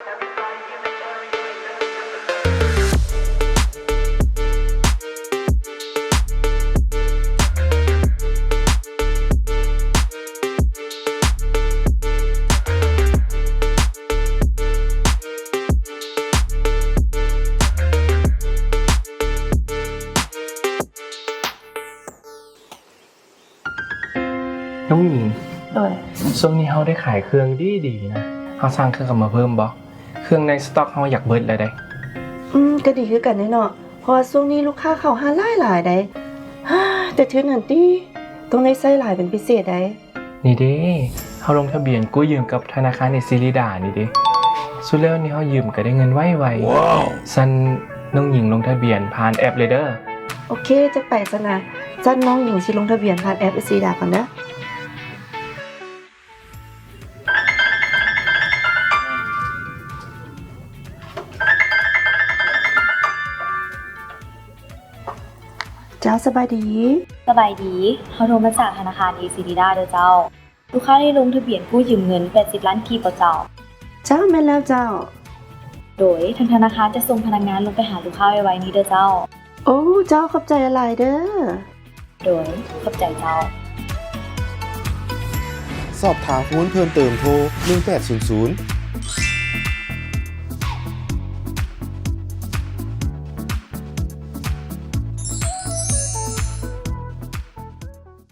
ນ້ອງຫຍິງ ໂດຍ ຊ່ວງນີ້ເຮົາໄດ້ຂາຍເຄື່ອງດີໆນະ ເຮົາສັ່ງເຄື່ອງເຂົ້າມາເພີ່ມບໍ່? ເຄື່ອງໃນສະຕັອກເຮົາຢາກເບິດແລ້ວເດ້. ອືມ ກໍດີຄືກັນເດ້ເນາະ ເພາະວ່າຊ່ວງນີ້ລູກຄ້າເຂົ້າຮ້ານຫຼາຍໆໃດ໋. ແຕ່ທຶນຫັ້ນຕິ ຕ້ອງໄດ້ໃຊ້ຫຼາຍເປັນພິເສດໃດ໋. ນີ້ເດ້ ເຮົາລົງທະບຽນກູ້ຢືມກັບທະນາຄານເອຊີລີດານີ້ເດ້. ສຸດແລ້ວນີ້ເຮົາຢືມກໍໄດ້ເງິນໄວໆ. ຊັ້ນນ້ອງຫຍິງລົງທະບຽນຜ່ານແອັບເລີຍເດີ. ໂອເຄ ຈັດໄປຊັ້ນນະ. ຊັ້ນນ້ອງຫຍິງຊິລົງທະບຽນຜ່ານແອັບເອຊີລີດາກ່ອນເດີ. ເຈົ້າ ສະບາຍດີ. ສະບາຍດີ. ເຮົາໂທມາຈາກທະນາຄານເອຊີລີດາເດີເຈົ້າ. ລູກຄ້າໄດ້ລົງທະບຽນກູ້ຢືມເງິນແປດສິບລ້ານກີບບໍ່ເຈົ້າ? ເຈົ້າ ແມ່ນແລ້ວເຈົ້າ. ໂດຍ ທາງທະນາຄານຈະສົ່ງພະນັກງານລົງໄປຫາລູກຄ້າໄວໆນີ້ເດີເຈົ້າ. ໂອ້ ເຈົ້າ ຂອບໃຈຫຼາຍໆເດີ. ໂດຍ ຂອບໃຈເຈົ້າ. ສອບຖາມຂໍ້ມູນເພີ່ມເຕີມໂທ ໜຶ່ງແປດສູນສູນ.